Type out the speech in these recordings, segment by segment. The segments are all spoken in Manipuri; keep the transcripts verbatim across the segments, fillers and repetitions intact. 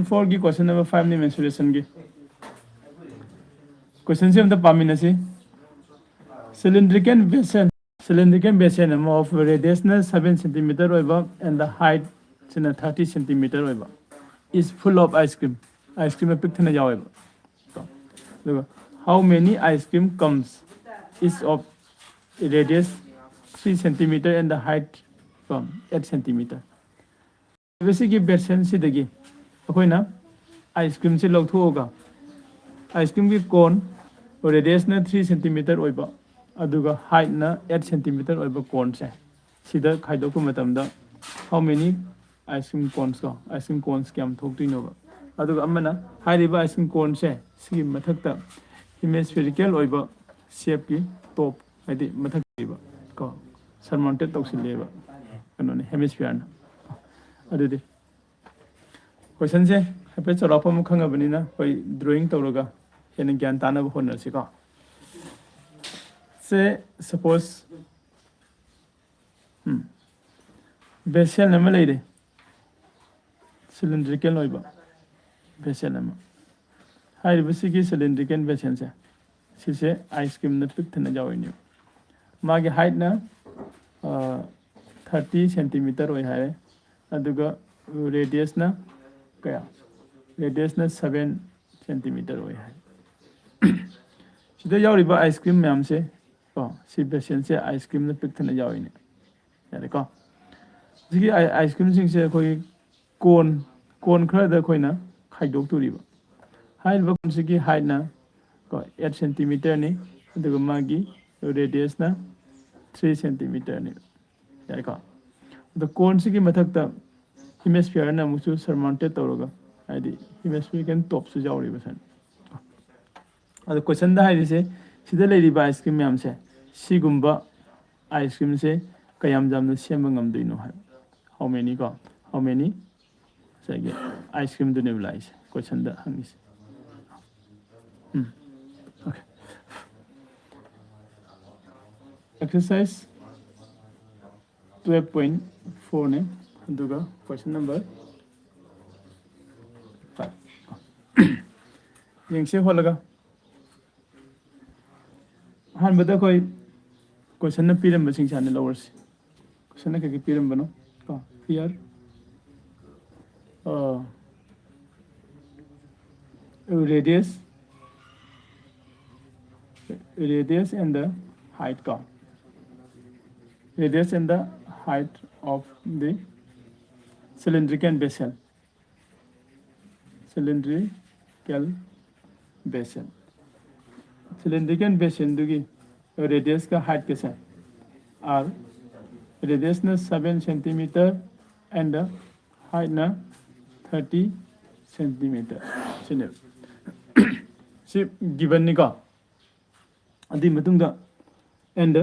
Four ꯒꯤ question number five ꯅꯤ, mensuration ꯒꯤ question ꯁꯦ ꯑꯝꯇ ꯄꯥꯃꯤꯟꯅꯁꯤ꯫ Cylindrical basin, cylindrical basin ꯑꯃ of radius ꯅ seven centimeter ꯑꯣꯏꯕ and the height ꯁꯤꯅ thirty centimeter ꯑꯣꯏꯕ is full of ice cream, ice cream ꯄꯤꯛ ꯊꯟꯅ ꯌꯥꯎꯋꯦꯕ꯫ ꯑꯗꯨꯒ how many ice cream cones is of radius three centimeter and the height ꯀꯣ eight centimeter꯫ ꯁꯤꯒꯤ basin ꯁꯤꯗꯒꯤ ꯑꯩꯈꯣꯏꯅ ice cream ꯁꯦ ꯂꯧꯊꯣꯛꯑꯒ ice cream ꯒꯤ cone radius ꯅ three centimeter ꯑꯣꯏꯕ ꯑꯗꯨꯒ height ꯅ eight centimeter ꯑꯣꯏꯕ cone ꯁꯦ ꯁꯤꯗ ꯈꯥꯏꯗꯣꯛꯄ ꯃꯇꯝꯗ how many ice cream cones ꯀꯣ ice cream cones ꯀꯌꯥꯝ ꯊꯣꯛꯇꯣꯏꯅꯣꯕ꯫ ꯑꯗꯨꯒ ꯑꯃꯅ ꯍꯥꯏꯔꯤꯕ ice cream cone ꯁꯦ ꯁꯤꯒꯤ ꯃꯊꯛꯇ hemispherical ꯑꯣꯏꯕ shape ꯀꯤ top, ꯍꯥꯏꯗꯤ ꯃꯊꯛ ꯂꯩꯕ ꯀꯣ surmounted ꯇꯧꯁꯤꯜꯂꯦꯕ ꯀꯩꯅꯣꯅꯦ, hemisphere ꯅ꯫ ꯑꯗꯨꯗꯤ question ꯁꯦ ꯍꯥꯏꯐꯦꯠ ꯆꯥꯎꯔꯥꯛꯄ ꯑꯃ ꯈꯪꯉꯕꯅꯤꯅ ꯑꯩꯈꯣꯏ drawing ꯇꯧꯔꯒ ꯍꯦꯟꯅ ꯒ꯭ꯌꯥꯟ ꯇꯥꯅꯕ ꯍꯣꯠꯅꯔꯁꯤꯀꯣ꯫ ꯁꯦ suppose basin ꯑꯃ ꯂꯩꯔꯦ, cylindrical ꯑꯣꯏꯕ basin ꯑꯃ꯫ ꯍꯥꯏꯔꯤꯕꯁꯤꯒꯤ cylindrical basin ꯁꯦ ꯁꯤꯁꯦ ice cream ꯅ ꯄꯤꯛ ꯊꯟꯅ ꯌꯥꯎꯔꯤꯅꯦꯕ꯫ ꯃꯥꯒꯤ height ꯅ thirty centimeter ꯑꯣꯏ ꯍꯥꯏꯔꯦ, ꯑꯗꯨꯒ radius ꯅ ꯀꯌꯥ? Radius ꯅ seven centimeter ꯑꯣꯏ ꯍꯥꯏ꯫ ꯁꯤꯗ ꯌꯥꯎꯔꯤꯕ ice cream ꯃꯌꯥꯝꯁꯦ ꯀꯣ ꯁꯤ basin ꯁꯦ ice cream ꯅ ꯄꯤꯛ ꯊꯟꯅ ꯌꯥꯎꯔꯤꯅꯦ꯫ ꯌꯥꯔꯦꯀꯣ? ꯁꯤꯒꯤ ice cream ꯁꯤꯡꯁꯦ ꯑꯩꯈꯣꯏꯒꯤ cone, cone ꯈꯔꯗ ꯑꯩꯈꯣꯏꯅ ꯈꯥꯏꯗꯣꯛꯇꯣꯔꯤꯕ꯫ ꯍꯥꯏꯔꯤꯕ cone ꯁꯤꯒꯤ height ꯅ ꯀꯣ eight centimeter ꯅꯤ, ꯑꯗꯨꯒ ꯃꯥꯒꯤ radius ꯅ three centimeter ꯅꯤ꯫ ꯌꯥꯔꯦꯀꯣ? ꯑꯗꯣ cone ꯁꯤꯒꯤ ꯃꯊꯛꯇ hemisphere ꯅ ꯑꯃꯨꯛꯁꯨ surmounted ꯇꯧꯔꯒ, ꯍꯥꯏꯗꯤ hemispherical top ꯁꯨ ꯌꯥꯎꯔꯤꯕ ꯁꯥꯏꯅ꯫ ꯑꯗꯣ question ꯗ ꯍꯥꯏꯔꯤꯁꯦ ꯁꯤꯗ ꯂꯩꯔꯤꯕ ice cream ꯃꯌꯥꯝꯁꯦ ꯁꯤꯒꯨꯝꯕ ice cream ꯁꯦ ꯀꯌꯥꯝ ꯌꯥꯝꯅ ꯁꯦꯝꯕ ꯉꯝꯗꯣꯏꯅꯣ ꯍꯥꯏꯕ꯫ How many ꯀꯣ? How many? ꯉꯁꯥꯏꯒꯤ ice cream ꯗꯨꯅꯦꯕ ꯂꯥꯛꯏꯁꯦ question ꯗ ꯍꯪꯉꯤꯁꯦ꯫ ꯎꯝ꯫ Okay꯫ Exercise twelve point four ꯅꯦ꯫ ꯑꯗꯨꯒ question number ꯌꯦꯡꯁꯦ ꯍꯣꯠꯂꯒ꯫ ꯑꯍꯥꯟꯕꯗ ꯑꯩꯈꯣꯏ ꯀꯣꯏꯁꯟꯅ ꯄꯤꯔꯝꯕꯁꯤꯡꯁꯦ ꯍꯥꯟꯅ ꯂꯧꯔꯁꯤ꯫ ꯀꯣꯏꯁꯟꯅ ꯀꯩꯀꯩ ꯄꯤꯔꯝꯕꯅꯣ? ꯀꯣ, here, uh, radius, radius and the height, ꯀꯣ, radius and the height of the cylindrical vessel. Cylindrical vessel. Cylindrical vessel ꯗꯨꯒꯤ radius ꯀ height ꯀꯁꯦ are, radius ꯅ seven centimeter and height ꯅ thirty centimeter ꯁꯤꯅꯦꯕ꯫ ꯁꯤ given ꯅꯤꯀꯣ꯫ ꯑꯗꯨꯒꯤ ꯃꯇꯨꯡꯗ and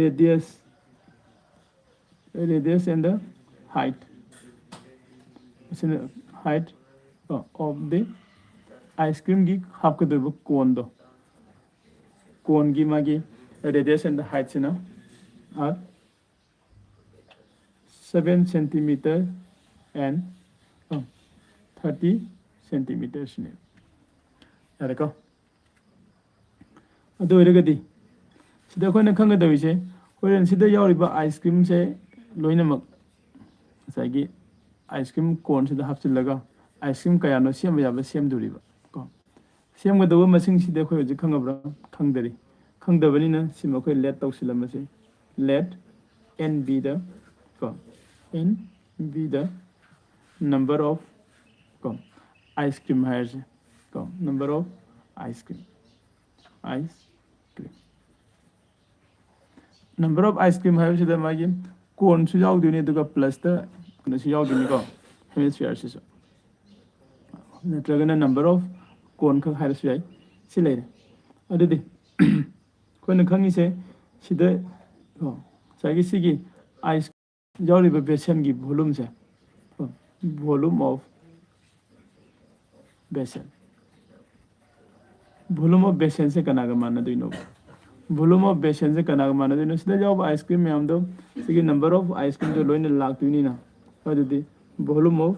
radius, radius and height, ꯑꯁꯤꯅ height of the ice cream ꯒꯤ ꯍꯥꯞꯀꯗꯣꯏꯕ cone ꯗꯣ, cone ꯒꯤ ꯃꯥꯒꯤ radius and height ꯁꯤꯅ are seven centimeter and, uh, thirty centimeter ꯁꯤꯅꯦ꯫ ꯌꯥꯔꯦꯀꯣ? ꯑꯗꯨ ꯑꯣꯏꯔꯒꯗꯤ ꯁꯤꯗ ꯑꯩꯈꯣꯏꯅ ꯈꯪꯒꯗꯧꯔꯤꯁꯦ, ꯍꯣꯔꯦꯟ ꯁꯤꯗ ꯌꯥꯎꯔꯤꯕ ice cream ꯁꯦ ꯂꯣꯏꯅꯃꯛ ꯉꯁꯥꯏꯒꯤ ice cream cone ꯁꯤꯗ ꯍꯥꯞꯆꯤꯜꯂꯒ ice cream ꯀꯌꯥꯅꯣ ꯁꯦꯝꯕ ꯌꯥꯕ ꯁꯦꯝꯗꯣꯔꯤꯕ ꯀꯣ꯫ ꯁꯦꯝꯒꯗꯧꯕ ꯃꯁꯤꯡꯁꯤꯗꯤ ꯑꯩꯈꯣꯏ ꯍꯧꯖꯤꯛ ꯈꯪꯉꯕ꯭ꯔꯥ? ꯈꯪꯗꯔꯤ꯫ ꯈꯪꯗꯕꯅꯤꯅ ꯁꯤꯃ ꯑꯩꯈꯣꯏ let ꯇꯧꯁꯤꯜꯂꯝꯃꯁꯤ꯫ Let n be the, ꯀꯣ, n be the number of, ꯀꯣ, ice cream ꯍꯥꯏꯔꯁꯦ, ꯀꯣ, number of ice cream, ice cream꯫ Number of ice cream ꯍꯥꯏꯕꯁꯤꯗ ꯃꯥꯒꯤ cone ꯁꯨ ꯌꯥꯎꯗꯣꯏꯅꯤ, ꯑꯗꯨꯒ plus ꯇ ꯀꯩꯅꯣꯁꯨ ꯌꯥꯎꯗꯣꯏꯅꯤꯀꯣ, hemisphere ꯁꯤꯁꯨ꯫ ꯅꯠꯇ꯭ꯔꯒꯅ number of cone ꯈꯛ ꯍꯥꯏꯔꯁꯨ ꯌꯥꯏ꯫ ꯁꯤ ꯂꯩꯔꯦ꯫ ꯑꯗꯨꯗꯤ ꯑꯩꯈꯣꯏꯅ ꯈꯪꯉꯤꯁꯦ ꯁꯤꯗ, ꯀꯣ, ꯉꯁꯥꯏꯒꯤ ꯁꯤꯒꯤ ice ꯌꯥꯎꯔꯤꯕ vessel ꯒꯤ volume ꯁꯦ, ꯀꯣ, volume of vessel꯫ Volume of vessel ꯁꯦ ꯀꯅꯥꯒ ꯃꯥꯟꯅꯗꯣꯏꯅꯣ? Volume of vessel ꯁꯦ ꯀꯅꯥꯒ ꯃꯥꯟꯅꯗꯣꯏꯅꯣ? ꯁꯤꯗ ꯌꯥꯎꯕ ice cream ꯃꯌꯥꯝꯗꯣ, ꯁꯤꯒꯤ number of ice cream ꯗꯣ ꯂꯣꯏꯅ ꯂꯥꯛꯇꯣꯏꯅꯤꯅ꯫ ꯑꯗꯨꯗꯤ Volume of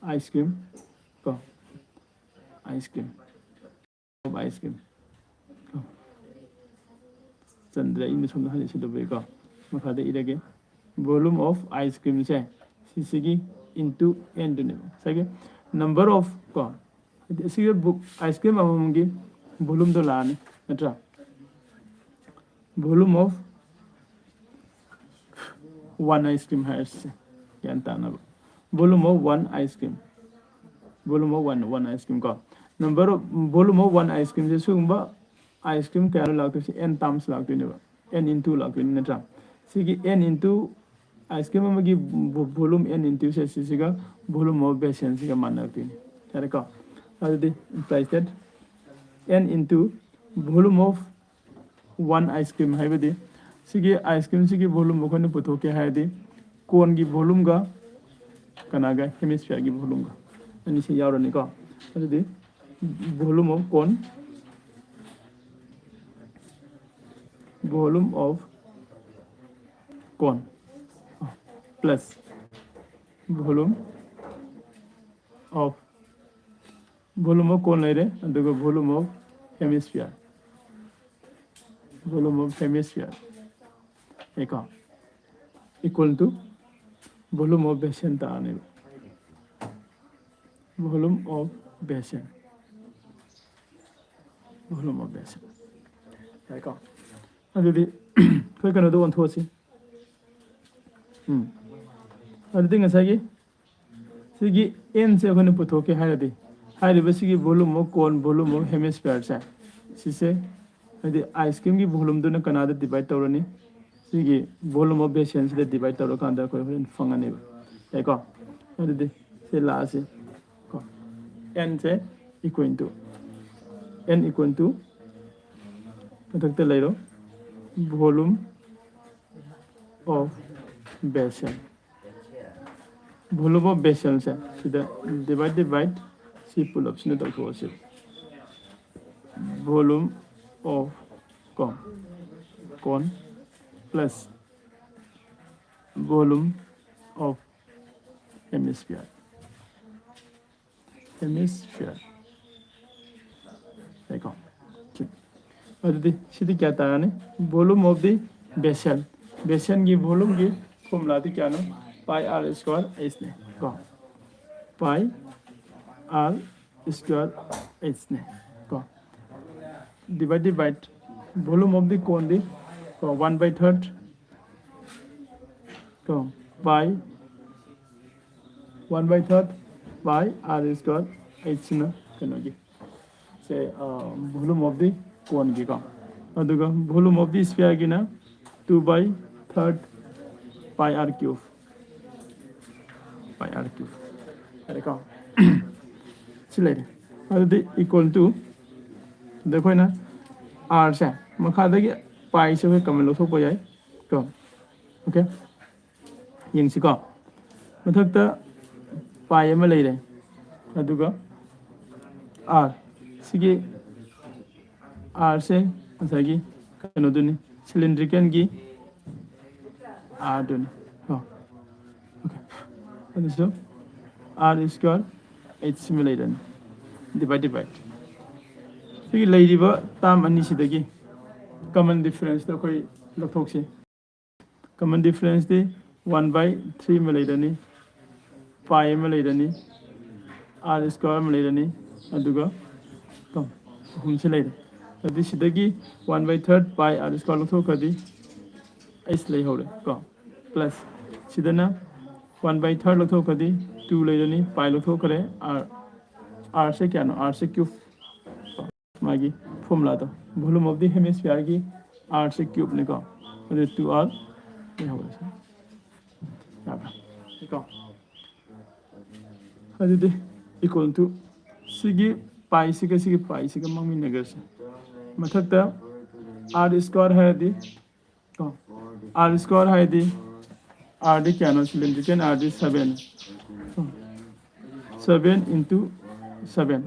ice cream ꯀꯣ, ice cream, of ice cream ꯀꯣ꯫ ꯆꯟꯗ꯭ꯔ, ꯑꯩꯅ ꯁꯣꯝꯗ ꯍꯜꯂꯤꯁꯤꯗꯕꯨꯀꯣ, ꯃꯈꯥꯗ ꯏꯔꯒꯦ꯫ Volume of ice cream say ꯁꯤꯁꯤꯒꯤ into n ꯗꯨꯅꯦꯕ, ꯉꯁꯥꯏꯒꯤ number of ꯀꯣ, ꯍꯥꯏꯗꯤ ꯑꯁꯤꯒꯤ ice cream ꯑꯃꯃꯝꯒꯤ volume ꯗꯣ ꯂꯥꯛꯑꯅꯤ, ꯅꯠꯇ꯭ꯔꯥ? Volume of one ice cream ꯍꯥꯏꯔꯁꯦ, ꯒ꯭ꯌꯥꯟ ꯇꯥꯅꯕ꯫ Volume of one ice cream, volume of one, one ice cream ꯀꯣ, number of, volume of one ice cream ꯁꯦ ꯁꯤꯒꯨꯝꯕ ice cream ꯀꯌꯥꯅꯣ ꯂꯥꯛꯇꯣꯏꯁꯦ? N terms ꯂꯥꯛꯇꯣꯏꯅꯦꯕ, n into ꯂꯥꯛꯇꯣꯏꯅꯤ, ꯅꯠꯇ꯭ꯔꯥ? ꯁꯤꯒꯤ n into ice cream ꯑꯃꯒꯤ vo-, volume n into say ꯁꯤꯁꯤꯒ volume of basin ꯁꯤꯒ ꯃꯥꯟꯅꯔꯛꯇꯣꯏꯅꯤ꯫ ꯌꯥꯔꯦꯀꯣ? ꯑꯗꯨꯗꯤ implies that n into volume of one ice cream ꯍꯥꯏꯕꯗꯤ ꯁꯤꯒꯤ ice cream ꯁꯤꯒꯤ volume ꯑꯩꯈꯣꯏꯅ ꯄꯨꯊꯣꯛꯀꯦ ꯍꯥꯏꯔꯗꯤ cone ꯒꯤ volume ꯒ ꯀꯅꯥꯒ? Hemisphere ꯒꯤ volume ꯒ ꯑꯅꯤꯁꯤ ꯌꯥꯎꯔꯅꯤꯀꯣ꯫ ꯑꯗꯨꯗꯤ volume of cone, volume of cone plus volume of, volume of cone ꯂꯩꯔꯦ, ꯑꯗꯨꯒ volume of hemisphere, volume of hemisphere ꯀꯣ, equal to volume of basin ꯇꯥꯔꯅꯦꯕ꯫ Volume of basin, volume of basin꯫ ꯌꯥꯏꯀꯣ? ꯑꯗꯨꯗꯤ ꯑꯩꯈꯣꯏ ꯀꯩꯅꯣꯗ ꯑꯣꯟꯊꯣꯛꯑꯁꯤ꯫ ꯎꯝ꯫ ꯑꯗꯨꯗꯤ ꯉꯁꯥꯏꯒꯤ ꯁꯤꯒꯤ n ꯁꯦ ꯑꯩꯈꯣꯏꯅ ꯄꯨꯊꯣꯛꯀꯦ ꯍꯥꯏꯔꯗꯤ, ꯍꯥꯏꯔꯤꯕ ꯁꯤꯒꯤ volume of cone, volume of hemisphere ꯁꯦ, ꯁꯤꯁꯦ ꯍꯥꯏꯗꯤ ice cream ꯒꯤ volume ꯗꯨꯅ ꯀꯅꯥꯗ divide ꯇꯧꯔꯅꯤ? ꯁꯤꯒꯤ volume of basin ꯁꯤꯗ divide ꯇꯧꯔꯀꯥꯟꯗ ꯑꯩꯈꯣꯏ ꯍꯣꯔꯦꯟ ꯐꯪꯉꯅꯦꯕ꯫ ꯌꯥꯏꯀꯣ? ꯑꯗꯨꯗꯤ ꯁꯤ ꯂꯥꯛꯑꯁꯤ ꯀꯣ, n say equal to, n equal to ꯃꯊꯛꯇ ꯂꯩꯔꯣ, volume of basin, volume of basin ꯁꯦ ꯁꯤꯗ divide, divide ꯁꯤ ꯄꯨꯂꯞꯁꯤꯅ ꯇꯧꯊꯣꯛꯑꯁꯤ꯫ Volume of cone, cone plus Volume of hemisphere. Hemisphere. ꯂꯩꯀꯣ꯫ ꯑꯗꯨꯗꯤ ꯁꯤꯗꯤ ꯀꯌꯥ ꯇꯥꯔꯅꯤ? Volume of the basin. Basinꯒꯤ volumeꯒꯤ formulaꯗꯤ ꯀꯌꯥꯅꯣ? Pi r square h ꯅꯦ ꯀꯣ꯫ Pi r square h ꯅꯦ ꯀꯣ꯫ Divided by volume of the coneꯗꯤ ꯀꯣ, one by third ꯀꯣ, pi one by third pi r square h ꯁꯤꯅ ꯀꯩꯅꯣꯒꯤ ꯁꯦ, volume of the coneꯒꯤꯀꯣ꯫ ꯑꯗꯨꯒ volume of the sphereꯒꯤꯅ two by third pi r cube, pi r cube꯫ ꯌꯥꯔꯦꯀꯣ? ꯁꯤ ꯂꯩꯔꯦ꯫ ꯑꯗꯨꯗꯤ equal to, ꯑꯗ ꯑꯩꯈꯣꯏꯅ r ꯁꯦ ꯃꯈꯥꯗꯒꯤ pi ꯁꯦ ꯑꯩꯈꯣꯏ common ꯂꯧꯊꯣꯛꯄ ꯌꯥꯏ ꯀꯣ꯫ Okay? ꯌꯦꯡꯁꯤꯀꯣ꯫ ꯃꯊꯛꯇ pi ꯑꯃ ꯂꯩꯔꯦ, ꯑꯗꯨꯒ r, ꯁꯤꯒꯤ r ꯁꯦ ꯉꯁꯥꯏꯒꯤ ꯀꯩꯅꯣꯗꯨꯅꯤ, cylindricalꯒꯤ r ꯗꯨꯅꯤ ꯀꯣ꯫ Okay꯫ ꯑꯗꯨꯁꯨ r square h ꯁꯤꯃ ꯂꯩꯔꯅꯤ, divided by ꯁꯤꯒꯤ ꯂꯩꯔꯤꯕ term ꯑꯅꯤꯁꯤꯗꯒꯤ common differenceꯇꯣ ꯑꯩꯈꯣꯏ ꯂꯧꯊꯣꯛꯁꯤ꯫ Common differenceꯇꯤ one by three ꯑꯃ ꯂꯩꯔꯅꯤ, pi ꯑꯃ ꯂꯩꯔꯅꯤ, r square ꯑꯃ ꯂꯩꯔꯅꯤ, ꯑꯗꯨꯒ ꯀꯣ, ꯑꯍꯨꯝꯁꯤ ꯂꯩꯔꯦ꯫ ꯑꯗꯨꯗꯤ ꯁꯤꯗꯒꯤ one by third pi r square ꯂꯧꯊꯣꯛꯈ꯭ꯔꯗꯤ h ꯂꯩꯍꯧꯔꯦ ꯀꯣ꯫ Plus ꯁꯤꯗꯅ one by third ꯂꯧꯊꯣꯛꯈ꯭ꯔꯗꯤ two ꯂꯩꯔꯅꯤ, pi ꯂꯧꯊꯣꯛꯈ꯭ꯔꯦ, r, r ꯁꯦ ꯀꯌꯥꯅꯣ? R ꯁꯦ cube꯫ ꯃꯥꯒꯤ formulaꯗꯣ, volume of the hemisphereꯒꯤ r ꯁꯦ cubeꯅꯤꯀꯣ꯫ ꯑꯗꯨ two r ꯂꯩꯍꯧꯔꯦ꯫ ꯌꯥꯕ꯭ꯔꯥ? ꯀꯣ꯫ ꯑꯗꯨꯗꯤ equal to ꯁꯤꯒꯤ piꯁꯤꯒ ꯁꯤꯒꯤ piꯁꯤꯒ ꯃꯥꯡꯃꯤꯟꯅꯈ꯭ꯔꯁꯦ꯫ ꯃꯊꯛꯇ r square ꯍꯥꯏꯔꯗꯤ ꯀꯣ, r square ꯍꯥꯏꯗꯤ, r ꯗꯤ ꯀꯌꯥꯅꯣ? Cylindrical r ꯗꯤ seven꯫ ꯀꯣ, seven into seven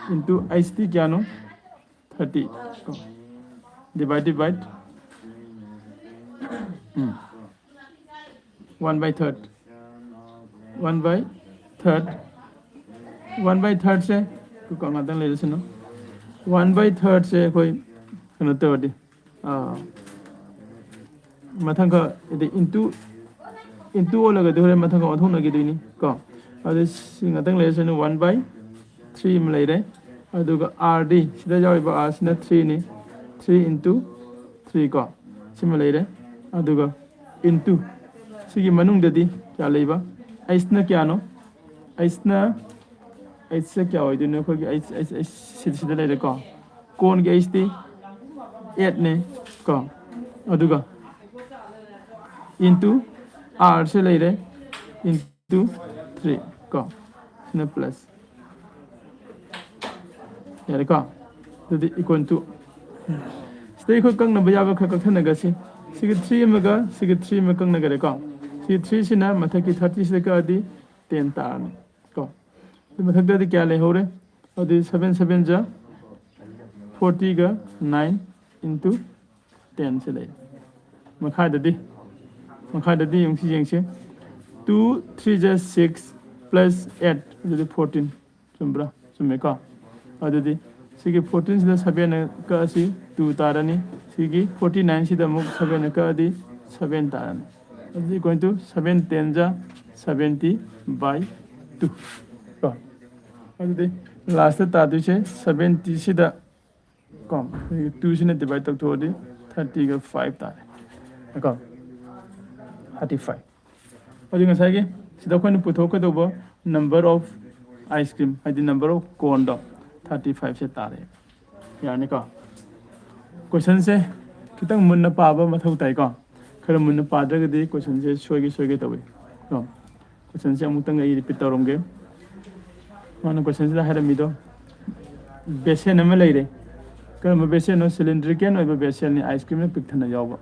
into h ꯗꯤ ꯀꯌꯥꯅꯣ? Thirty꯫ ꯀꯣ, divided by, um, One by third. One by third. One by thirdꯁꯦ, ꯑꯩꯈꯣꯏ ꯉꯥꯛꯇꯪ ꯂꯩꯔꯁꯅꯨ. One by thirdꯁꯦ ꯑꯩꯈꯣꯏ ꯀꯩꯅꯣ ꯇꯧꯔꯗꯤ, ꯑꯥ, ꯃꯊꯪ ꯈꯔ ꯍꯥꯏꯗꯤ into into ꯑꯣꯜꯂꯒꯗꯤ ꯍꯣꯔꯦꯟ ꯃꯊꯪ ꯈꯔ ꯑꯣꯟꯊꯣꯛꯅꯈꯤꯗꯣꯏꯅꯤ ꯀꯣ. ꯑꯗꯨ ꯁꯤ ꯉꯥꯛꯇꯪ ꯂꯩꯔꯁꯅꯨ. One by three ꯑꯃ ꯂꯩꯔꯦ. ꯑꯗꯨꯒ R ꯗꯤ ꯁꯤꯗ ꯌꯥꯎꯔꯤꯕ R ꯁꯤꯅ threeꯅꯤ. Three into three ꯀꯣ, ꯁꯤꯃ ꯂꯩꯔꯦ. ꯑꯗꯨꯒ into ꯁꯤꯒꯤ ꯃꯅꯨꯡꯗꯗꯤ ꯀꯌꯥ ꯂꯩꯕ? Hꯅ ꯀꯌꯥꯅꯣ? Hꯅ Hꯁꯦ ꯀꯌꯥ ꯑꯣꯏꯗꯣꯏꯅꯣ? ꯑꯩꯈꯣꯏꯒꯤ H, H, H ꯁꯤꯗ, ꯁꯤꯗ ꯂꯩꯔꯦꯀꯣ. ꯀꯣꯟꯒꯤ H ꯇꯤ eightꯅꯦ ꯀꯣ. ꯑꯗꯨꯒ into R ꯁꯦ ꯂꯩꯔꯦ, into three ꯀꯣ. ꯁꯤꯅ plus. ꯌꯥꯔꯦꯀꯣ? ꯑꯗꯨꯗꯤ equal to, ꯁꯤꯗ ꯑꯩꯈꯣꯏ ꯀꯛꯅꯕ ꯌꯥꯕ ꯈꯔ ꯀꯛꯊꯠꯅꯒꯁꯤ. ꯁꯤꯒꯤ three ꯑꯃꯒ ꯁꯤꯒꯤ three ꯑꯃ ꯀꯛꯅꯈꯔꯦꯀꯣ. ꯁꯤ three ꯁꯤꯅ ꯃꯊꯛꯀꯤ thirty ꯁꯤꯗ ꯀꯛꯑꯗꯤ ten ꯇꯥꯔꯅꯤ ꯀꯣ. ꯑꯗꯨ ꯃꯊꯛꯇꯗꯤ ꯀꯌꯥ ꯂꯩꯍꯧꯔꯦ? ꯑꯗꯨꯗꯤ seven seven ꯖꯥ forty ꯒ nine into ten ꯁꯤ ꯂꯩ. ꯃꯈꯥꯗꯗꯤ, ꯃꯈꯥꯗꯗꯤ ꯌꯦꯡꯁꯤ, ꯌꯦꯡꯁꯤ. Two three ꯖꯥ six plus eight, ꯑꯗꯨꯗꯤ fourteen. ꯆꯨꯝꯕ꯭ꯔꯥ? ꯆꯨꯝꯃꯦꯀꯣ. ꯑꯗꯨꯗꯤ ꯁꯤꯒꯤ fourteen ꯁꯤꯗ sevenꯅ ꯀꯛꯑꯁꯤ, two ꯇꯥꯔꯅꯤ. ꯁꯤꯒꯤ forty nine ꯁꯤꯗ ꯑꯃꯨꯛ sevenꯅ ꯀꯛꯑꯗꯤ seven ꯇꯥꯔꯅꯤ. ꯑꯗꯨꯗꯤ equal to seven ten ꯖꯥ seventy by two ꯀꯣ. ꯑꯗꯨꯗꯤ lastꯇ ꯇꯥꯗꯣꯏꯁꯦ seventy ꯁꯤꯗ ꯀꯣ, ꯑꯩꯈꯣꯏꯒꯤ two ꯁꯤꯅ divide ꯇꯧꯊꯣꯛꯑꯗꯤ thirty ꯒ five ꯇꯥꯔꯦ ꯀꯣ. Thirty five. ꯑꯗꯨ ꯉꯁꯥꯏꯒꯤ ꯁꯤꯗ ꯑꯩꯈꯣꯏꯅ ꯄꯨꯊꯣꯛꯀꯗꯧꯕ number of ice cream, ꯍꯥꯏꯗꯤ number of coneꯗꯣ, thirty five ꯁꯦ ꯇꯥꯔꯦ. ꯌꯥꯔꯅꯤꯀꯣ? Questionꯁꯦ ꯈꯤꯇꯪ ꯃꯨꯟꯅ ꯄꯥꯕ ꯃꯊꯧ ꯇꯥꯏꯀꯣ. ꯈꯔ ꯃꯨꯟꯅ ꯄꯥꯗ꯭ꯔꯒꯗꯤ questionꯁꯦ ꯁꯣꯏꯒꯦ ꯁꯣꯏꯒꯦ ꯇꯧꯏ ꯀꯣ. Questionꯁꯦ ꯑꯃꯨꯛꯇꯪ ꯑꯩ repeat ꯇꯧꯔꯝꯒꯦ. ꯃꯥꯅ questionꯁꯤꯗ ꯍꯥꯏꯔꯝꯃꯤꯗꯣ, basin ꯑꯃ ꯂꯩꯔꯦ. ꯀꯔꯝꯕ basinꯅꯣ? Cylindrical ꯑꯣꯏꯕ basinꯅꯤ, ice creamꯅ ꯄꯤꯛ ꯊꯟꯅ ꯌꯥꯎꯕ꯫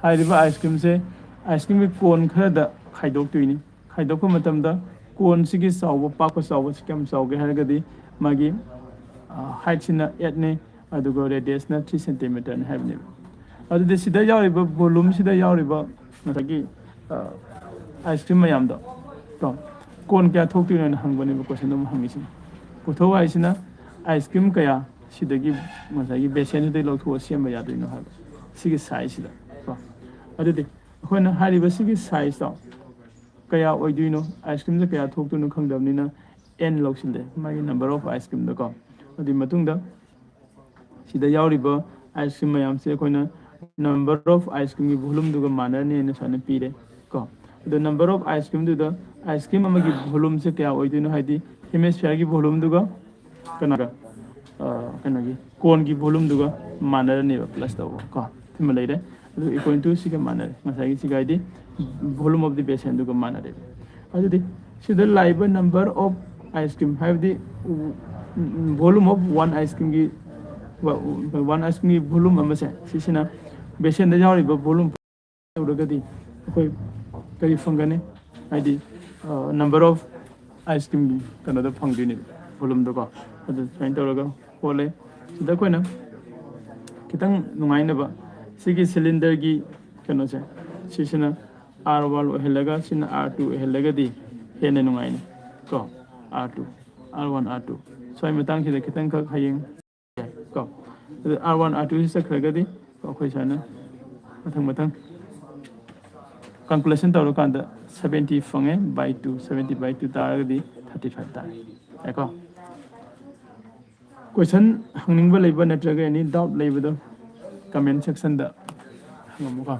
ꯍꯥꯏꯔꯤꯕ ice creamꯁꯦ ice creamꯒꯤ cone ꯈꯔꯗ ꯈꯥꯏꯗꯣꯛꯇꯣꯏꯅꯤ꯫ ꯈꯥꯏꯗꯣꯛꯄ ꯃꯇꯝꯗ coneꯁꯤꯒꯤ ꯆꯥꯎꯕ, ꯄꯥꯛꯄ ꯆꯥꯎꯕꯁꯤ ꯀꯌꯥꯝ ꯆꯥꯎꯒꯦ ꯍꯥꯏꯔꯒꯗꯤ, ꯃꯥꯒꯤ, ꯑ, heightꯁꯤꯅ eightꯅꯤ, ꯑꯗꯨꯒ radiusꯅ three centimeterꯅꯤ ꯍꯥꯏꯕꯅꯦꯕ꯫ ꯑꯗꯨꯗꯤ ꯁꯤꯗ ꯌꯥꯎꯔꯤꯕ, volumeꯁꯤꯗ ꯌꯥꯎꯔꯤꯕ ꯉꯁꯥꯏꯒꯤ, ꯑ, ꯑꯥꯏꯁ ꯀ꯭ꯔꯤꯝ ꯃꯌꯥꯝꯗꯣ ꯀꯣ, ꯀꯣꯟ ꯀꯌꯥ ꯊꯣꯛꯇꯣꯏꯅꯣꯅ ꯍꯪꯕꯅꯦꯕ ꯀꯣꯏꯁꯟꯗꯣ ꯑꯃꯨꯛ ꯍꯪꯉꯤꯁꯤꯅ꯫ ꯄꯨꯊꯣꯛ ꯍꯥꯏꯁꯤꯅ ꯑꯥꯏꯁ ꯀ꯭ꯔꯤꯝ ꯀꯌꯥ ꯁꯤꯗꯒꯤ ꯉꯁꯥꯏꯒꯤ ꯕꯦꯁꯦꯟꯗꯨꯗꯒꯤ ꯂꯧꯊꯣꯛꯑ ꯁꯦꯝꯕ ꯌꯥꯗꯣꯏꯅꯣ ꯍꯥꯏꯕ ꯁꯤꯒꯤ ꯁꯥꯏꯖꯁꯤꯗ ꯀꯣ꯫ ꯑꯗꯨꯗꯤ ꯑꯩꯈꯣꯏꯅ ꯍꯥꯏꯔꯤꯕ ꯁꯤꯒꯤ ꯁꯥꯏꯖꯇꯣ ꯀꯌꯥ ꯑꯣꯏꯗꯣꯏꯅꯣ, ꯑꯥꯏꯁ ꯀ꯭ꯔꯤꯝꯁꯦ ꯀꯌꯥ ꯊꯣꯛꯇꯣꯏꯅꯣ ꯈꯪꯗꯕꯅꯤꯅ ꯑꯦꯟ ꯂꯧꯁꯤꯜꯂꯦ, ꯃꯥꯒꯤ number of ice creamꯗꯀꯣ꯫ ꯑꯗꯨꯒꯤ ꯃꯇꯨꯡꯗ ꯁꯤꯗ ꯌꯥꯎꯔꯤꯕ ꯑꯥꯏꯁ ꯀ꯭ꯔꯤꯝ ꯃꯌꯥꯝꯁꯦ ꯑꯩꯈꯣꯏꯅ number of ice creamꯒꯤ volumeꯗꯨꯒ ꯃꯥꯟꯅꯔꯅꯤꯅ ꯁꯨꯃꯥꯏꯅ ꯄꯤꯔꯦ ꯀꯣ꯫ ꯑꯗꯣ number of ice creamꯗꯨꯗ ꯑꯥꯏꯁ ꯀ꯭ꯔꯤꯝ ꯑꯃꯒꯤ volumeꯁꯦ ꯀꯌꯥ ꯑꯣꯏꯗꯣꯏꯅꯣ, ꯍꯥꯏꯗꯤ hemisphereꯒꯤ volumeꯗꯨꯒ ꯀꯩꯅꯣꯒ, ꯑ, ꯀꯩꯅꯣꯒꯤ ꯀꯣꯟꯒꯤ volumeꯗꯨꯒ ꯃꯥꯟꯅꯔꯅꯦꯕ plus ꯇꯧꯕ ꯀꯣ꯫ ꯁꯤꯃ ꯂꯩꯔꯦ꯫ ꯑꯗꯨ equal to ꯁꯤꯒ ꯃꯥꯟꯅꯔꯦ, ꯉꯁꯥꯏꯒꯤ ꯁꯤꯒ ꯍꯥꯏꯗꯤ volume of the basinꯗꯨꯒ ꯃꯥꯟꯅꯔꯦ꯫ ꯑꯗꯨꯗꯤ ꯁꯤꯗ ꯂꯥꯛꯏꯕ number of ice cream ꯍꯥꯏꯕꯗꯤ volume of one ice creamꯒꯤ, one ice creamꯒꯤ volume ꯑꯃꯁꯦ ꯁꯤꯁꯤꯅ basinꯗ ꯌꯥꯎꯔꯤꯕ volume ꯇꯧꯔꯒꯗꯤ ꯑꯩꯈꯣꯏ ꯀꯔꯤ ꯐꯪꯒꯅꯤ? ꯍꯥꯏꯗꯤ number of ice cream ꯀꯩꯅꯣꯗ ꯐꯪꯗꯣꯏꯅꯦꯕ, volumeꯗꯀꯣ꯫ ꯑꯗꯨ ꯁꯨꯃꯥꯏꯅ ꯇꯧꯔꯒ ꯍꯣꯜꯂꯦ꯫ ꯁꯤꯗ ꯑꯩꯈꯣꯏꯅ ꯈꯤꯇꯪ ꯅꯨꯡꯉꯥꯏꯅꯕ ꯁꯤꯒꯤ cylinderꯒꯤ ꯀꯩꯅꯣꯁꯦ, ꯁꯤꯁꯤꯅ R one ꯑꯣꯏꯍꯜꯂꯒ ꯁꯤꯅ R two ꯑꯣꯏꯍꯜꯂꯒꯗꯤ ꯍꯦꯟꯅ ꯅꯨꯡꯉꯥꯏꯅꯤ ꯀꯣ꯫ R two, R one, R two꯫ ꯁ꯭ꯋꯥꯏ ꯃꯇꯥꯡꯁꯤꯗ ꯈꯤꯇꯪꯈꯛ ꯍꯌꯦꯡ ꯀꯣ꯫ ꯑꯗꯨ R one, R two ꯁꯤ ꯆꯠꯈ꯭ꯔꯒꯗꯤ ꯑꯩꯈꯣꯏ ꯁꯨꯃꯥꯏꯅ ꯃꯊꯪ ꯃꯊꯪ calculation ꯇꯧꯔꯀꯥꯟꯗ seventy ꯐꯪꯉꯦ by two, seventy by two ꯇꯥꯔꯒꯗꯤ thirty five ꯇꯥꯔꯦ꯫ ꯌꯥꯏꯀꯣ? Question ꯍꯪꯅꯤꯡꯕ ꯂꯩꯕ ꯅꯠꯇ꯭ꯔꯒ any doubt ꯂꯩꯕꯗꯣ comment sectionꯗ ꯍꯪꯉꯝꯃꯨꯀꯣ꯫